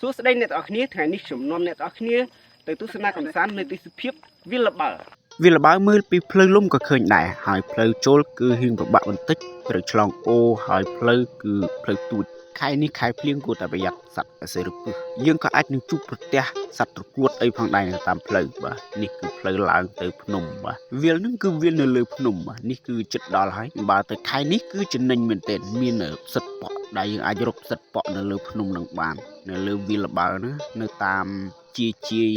សួស្តីអ្នកទាំងអស់គ្នាថ្ងៃនេះខ្ញុំនាំអ្នកទាំងអស់គ្នាទៅទស្សនាកម្សាន្តនៅទេសភាពវាលល្បើវាលល្បើមើលពីផ្លូវលំក៏ឃើញដែរហើយផ្លូវចូលគឺហៀងពិបាកបន្តិចត្រូវឆ្លងអូហើយផ្លូវគឺផ្លូវទូចខែនេះខែភ្លៀងគួរតែប្រយ័ត្នសត្វអសិរពិសយើងក៏អាចនឹងជួបប្រទះសត្វត្រកួតអីផងដែរនៅតាមផ្លូវបាទនេះគឺផ្លូវឡើងទៅភ្នំបាទវាលនឹងគឺវាលនៅលើភ្នំបាទនេះគឺចិត្តដល់ហើយបើទៅខែនេះគឺចំណេញមែនទែនមានផ្សិតប៉ក់ដែលយើងអាចរកផ្សិតប៉ក់នៅលើភ្នំនឹងបាននៅលើវាលល្បើហ្នឹងនៅតាមជាជាយ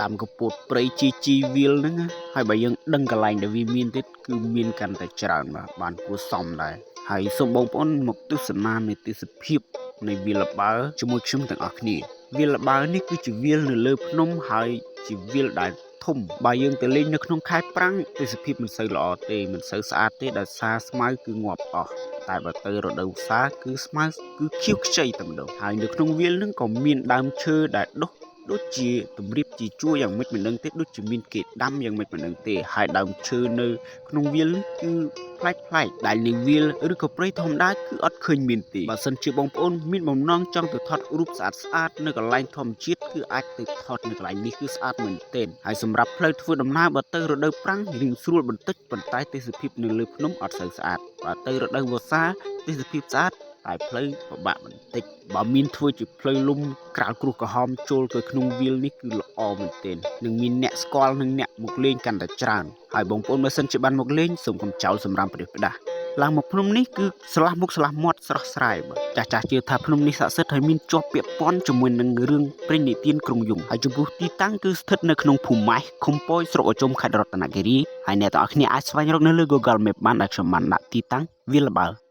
តាមកពតព្រៃជាជីវាលហ្នឹងណាហើយបើយើងដឹងកន្លែងដែលវាមានទៀតគឺមានកាន់តែច្រើនបាទបានគួរសមដែរហើយសូមបងប្អូនមកទស្សនានៃទេសភាពនៃវាលល្បើជាមួយខ្ញុំទាំងអស់គ្នាវាលល្បើនេះគឺជាវាលនៅលើភ្នំហើយជាវាលដែលធំបើយើងទៅលេងនៅក្នុងខែប្រាំងទេសភាពមិនសូវល្អទេមិនសូវស្អាតទេដោយសារស្មៅគឺងាប់អស់តែបើទៅរដូវវស្សាគឺស្មៅគឺខៀវខ្ចីតែម្ដងហើយនៅក្នុងវាលនឹងក៏មានដើមឈើដែលដុះដូចជាតម្រៀបជាជួរយ៉ាងម៉េចមិនដឹងទេដូចជាមានគេដាំយ៉ាងម៉េចមិនដឹងទេហើយដើមឈើនៅក្នុងវាលនេះគឺប្លែកប្លែកដែលនៅវាលឬក៏ព្រៃធម្មតាគឺអត់ឃើញមានទេបើសិនជាបងប្អូនមានបំណងចង់ទៅថតរូបស្អាតស្អាតនៅកន្លែងធម្មជាតិគឺអាចទៅថតនៅកន្លែងនេះគឺស្អាតមែនទែនហើយសម្រាប់ផ្លូវធ្វើដំណើរបើទៅរដូវប្រាំងរៀងស្រួលបន្តិចប៉ុន្តែទេសភាពនៅលើភ្នំអត់សូវស្អាតបើទៅរដូវវស្សាទេសភាពស្អាតតែផ្លូវពិបាកបន្តិចបើមានធ្វើជាផ្លូវលំក្រាលគ្រោះក្រហមចូលទៅក្នុងវាលនេះគឺល្អមែនទែននឹងមានអ្នកស្គាល់និងអ្នកមកលេងកាន់តែច្រើនហើយបងប្អូនបើសិនជាបានមកលេងសូមកុំចោលសម្រាមព្រះផ្ដាស់ឡើងមកភ្នំនេះគឺស្លាស់មុខស្លាស់មាត់ស្រស់ស្រាយបាទចាស់ចាស់ជឿថាភ្នំនេះស័ក្តិសិទ្ធិហើយមានជាប់ពាក់ព័ន្ធជាមួយនឹងរឿងព្រេងនិទានក្រុងយងហើយចំពោះទីតាំងគឺស្ថិតនៅក្នុងភូមិម៉េះឃុំប៉យស្រុកអជុំខេត្តរតនគិរីហើយអ្នកទាំងអស់គ្នាអាចស្វែងរកនៅលើ Google Map បានដែលខ្ញុំបានដាក់ទីតាំងវាលល្បើ។